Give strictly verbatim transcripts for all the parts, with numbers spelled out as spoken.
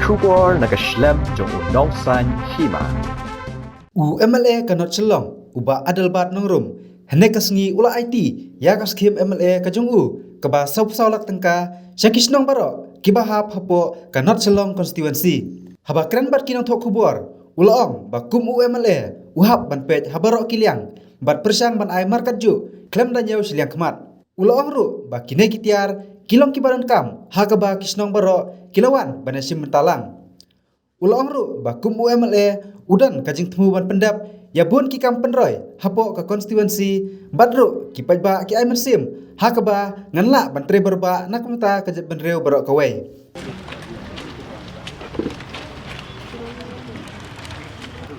Khubor na ka shlem jong u Nongsaiñ Hima. U M L A ka North Shillong, u Bah Adelbert Nongrum, hynne ka sngi u la aiti ïa ka skhim M L A ka jong u kaba saw phew saw lak tyngka sha ki shnong baroh kiba hap hapoh ka North Shillong constituency. Haba kren bad ki nongthoh khubor, u la ong ba kum u M L A u hap ban peit ha baroh ki liang bad pyrshang ban ai markatjuh khlem da ñiew shiliang khmat. U la ong ruh ba kine ki tiar ki long kiba donkam ha kaba ki shnong baroh ki la wan ban ïashim bynta lang. U la ong ruh ba kum u M L A u don ka jingthmu ban pyndep ïa bun ki kam pynroi hapoh ka constituency, bad ruh ki paidbah ki ai mynsiem ha kaba ngan lah ban trei bor bah na ka bynta ka jaitbynriew baroh kawei.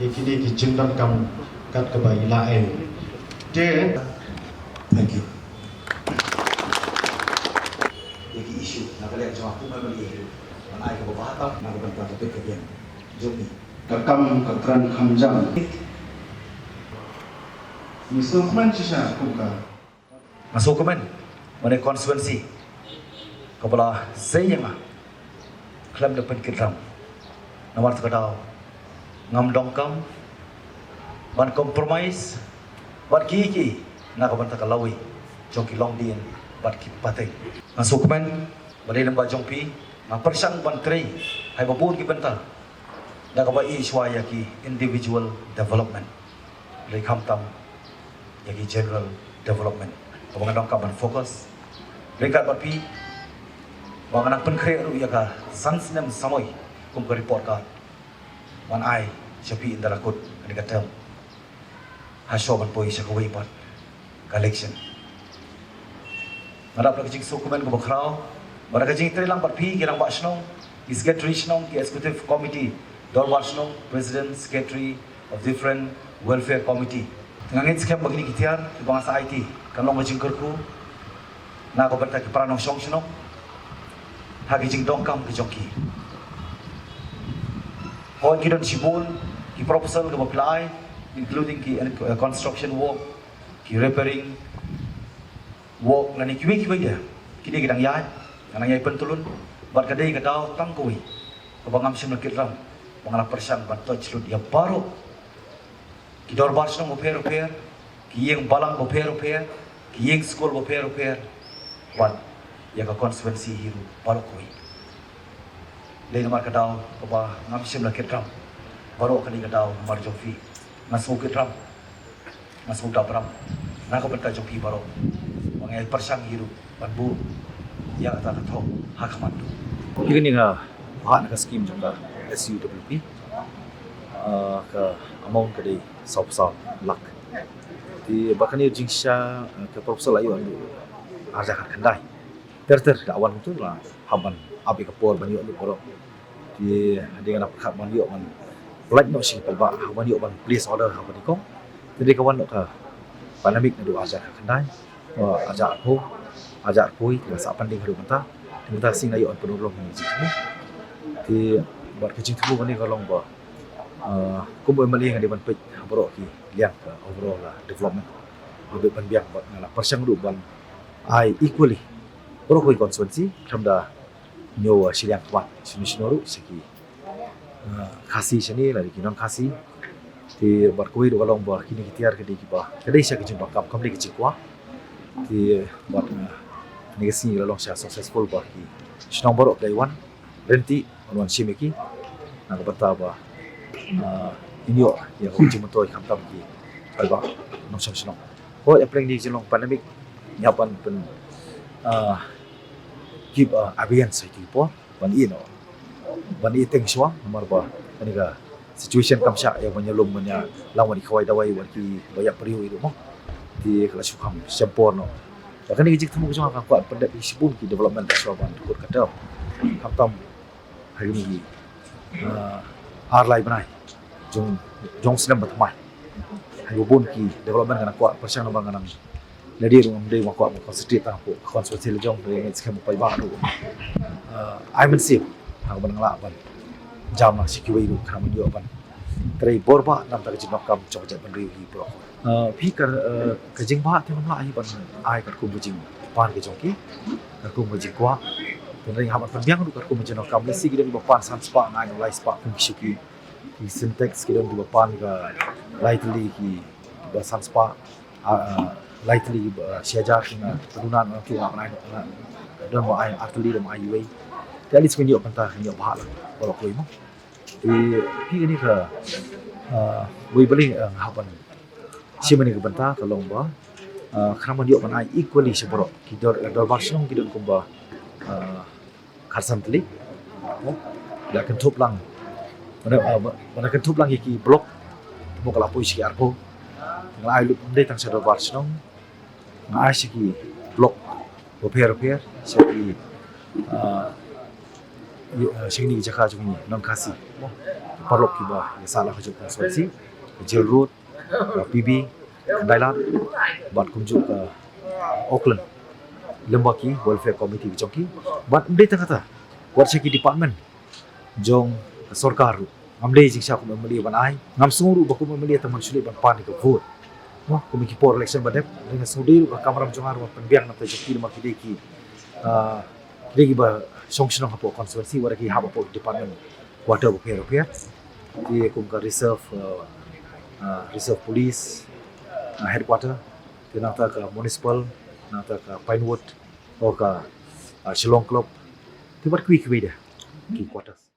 Ïa kine ki jingdonkam kat kaba i la ai. Te, thank you. Ïa ki issue na ka liang jong nga kum M L A, ban ai kaba bha tam na ka bynta ka bit ka biang jong ngi. Ka kam ka kren kham jam. Ngi sngewkmen shisha kum ka. Nga sngewkmen ba ne constituency kaba la sei ïa nga khlem da pynkit ram. Namar kata ka daw ngam donkam ban compromise bad ki ki na ka bynta ka lawei jong ki longdien bad ki pateng. Nga sngewkmen ba dei lyngba jong phi nga pyrshang ban trei ha kaba bun ki bynta da kaba ïa shuwa ïa ki individual development, lei khamtam ïa ki general development. Kaba nga donkam ban focus ryngkat bad phi, ba nga nang pynkhreh ruh ïa ka san snem samoi kum ka report card ban ai sha phi ynda la kut kane ka term, ha shuwa ban poi sha kawei pat ka election. Nga dap da ka jingsngewkmen kaba khraw ba da ka jingtrei lang bad phi ki rangbah shnong, ki secretary shnong, ki executive committee, dorbar shnong, president, secretary of different welfare committee. Nga ngeit skhem ba kine ki tiar kiba nga sa aiti kan long ka jingkyrkhu na ka bynta ki para nongshong shnong ha ki jingdonkam ki jong ki. Hooid, ki don shibun ki proposal kiba phi la ai, including ki, eh, construction work, ki repairing work lane kiwei kiwei de, ki dei ki dang ïaid, ka dang ïai pyntylun. Bad ka dei ka daw tang kawei kaba ngam shym la kit ram, ba nga la pyrshang ban touch lut ïa baroh ki dorbar shnong bapher bapher, ki ïing balang bapher bapher, ki ïing skul bapher bapher, bad ïa ka constituency hi ruh baroh kawei. Dei namar ka daw kaba ngam shym la kit ram, baroh kane ka daw namar jong phi. Nga sngewkit ram, nga sngewdap ram na ka bynta jong phi baroh, ba nga ïai pyrshang hi ruh ban buh ïa kata ka thong ha khmat. Ïa kane nga bha na ka skim jong ka S U W P. Ah, ka amount ka dei saw phew saw lak. Te ba kane jingshisha, ah, ka proposal la ïoh naduh ar hajar khatkhyndai. Ter ter da wan tu la hap ban ap ïa ka por ban ïoh lut baroh. Te hadien nga la pyrkhat ban ïoh ban pynlait noh sha ki paidbah, hap ban ïoh ban place order ha ba nyngkong. Te dei ka wan noh ka pandemic naduh ar hajar khatkhyndai, uh, ar hajar arphew, ar hajar arphew wei, te la sah pending haduh mynta. Te mynta shisien la ïoh ban pynurlong ïa ka jingthmu. Te bad ka jingthmu kane ka long ba, uh, kum u M L A nga dei ban peit ha baroh ki liang ka overall, uh, development. Ba beit ban biang, bad nga la pyrshang ruh ban ai equally baroh kawei constituency, khlem da ñiew, uh, shiliang khmat shano shano ruh sha ki, uh, Khasi shane lane ki non Khasi. Te bad kawei ruh ka long ba kine ki tiar ka dei kiba, ka dei sha ki jingdonkam, kam dei ki jingkwah. Te bad, uh, kane ka sngi la long sha successful ba ki shnong baroh ki la wan ryntih ban wan shim ïa ki na ka bynta ba, ah, ngin ïoh ïa ka jingmyntoi khamtam ki paidbah nongshong shnong. Ko ïa pyrshang ïa ka jinglong pandemic, ngi hap ban pyn, ah, keep, ah, abeyance ha kito ki por ban ïeh noh, ban ïeh teng shuwa, namar ba kane ka situation kam shah ïa ban ïalum ban ïalang bad ki khawai dawai bad kiba ïap briew ïa ruh mo. Te ka la shu kham shem por noh. Ba kane ka jingthmu ka jong nga ka kwah pyndep ïa shibun ki development shuwa ban kut ka term. Khamtam ha kine ki, ah, ar lai bnai jong, jong snem ba thymmai. Ha kaba bun ki development nga nang kwah pyrshang namar nga nang lade ruh ngam dei, nga kwah ban concentrate tang hapoh ka constituency la jong, hynrei nga ngeit skhem ba paidbah ruh, ah, ai mynsiem ha kaba nang lah ban jam lang sha kiwei ruh khnang ban ïoh ban trei bor bah na ka bynta ka jingdonkam jong ka jaitbynriew hi baroh. Ah, phi ka, ah, ka jingbha te ngam lah hi ban ai katkum ka jingpan ka jong ki, katkum ka jingkwah. Ring hap ban pynbiang ruh katkum jong ka kam lehse ki don kiba pan san spah, nga ai noh lai spah kum ki shuki. Ki Sintex ki don kiba pan ka lai tylli, kiba san spah, ah, lai tylli kiba shi hajar, ki nga pynduh noh ki nga ban ai noh, nga don ba ai ar tylli, don ba ai uwei. Te at least kan ïoh bynta, kan ïoh bha lang baroh kawei mo. Te phi kane ka, ah, wei balei, ah, nga hap ban shim kane ka bynta ka long ba, ah, khnang ban ïoh ban ai equally sha baroh ki dor-, dorbar shnong ki don kumba, ah, khatsan tylli. La kynthup lang, ba da, ah, ba da kynthup lang ïa ki block, ba ka la poi sha ki arphew. Nga la ai lut ym dei tang sha dorbar shnong, nga ai sha ki block bapher bapher, sha ki, ah, i-, ah, sha kine ki jaka jong ngi non Khasi, paralok kiba ïa sah la ka jong ka constituency, ka Jail Road, ka P B, ka Dailat, bad kumjuh ka Auckland, lem bad ki welfare committee ki jong ki. Bad ym dei tang kata, wat sha ki department jong ka sorkar ruh, ngam dei jingshisha kum M L A ban ai, ngam sngew ruh ba kum M L A tang ban shu leit ban pan ïa ka vote. Mo, kum ki por election ba dep, nga sngew dei ruh ka kamram jong nga ruh ban pynbiang na ka jong ki, namar ki dei ki, ah, ki dei kiba shong shnong hapoh constituency, wat ki hap hapoh department quarter bapher bapher. Te kum ka reserve, ah, ah, reserve police, ah, headquarter, te nangta ka municipal, nangta ka Pinewood, o ka, ah, Shillong Club, te bad kiwei kiwei de ki quarters.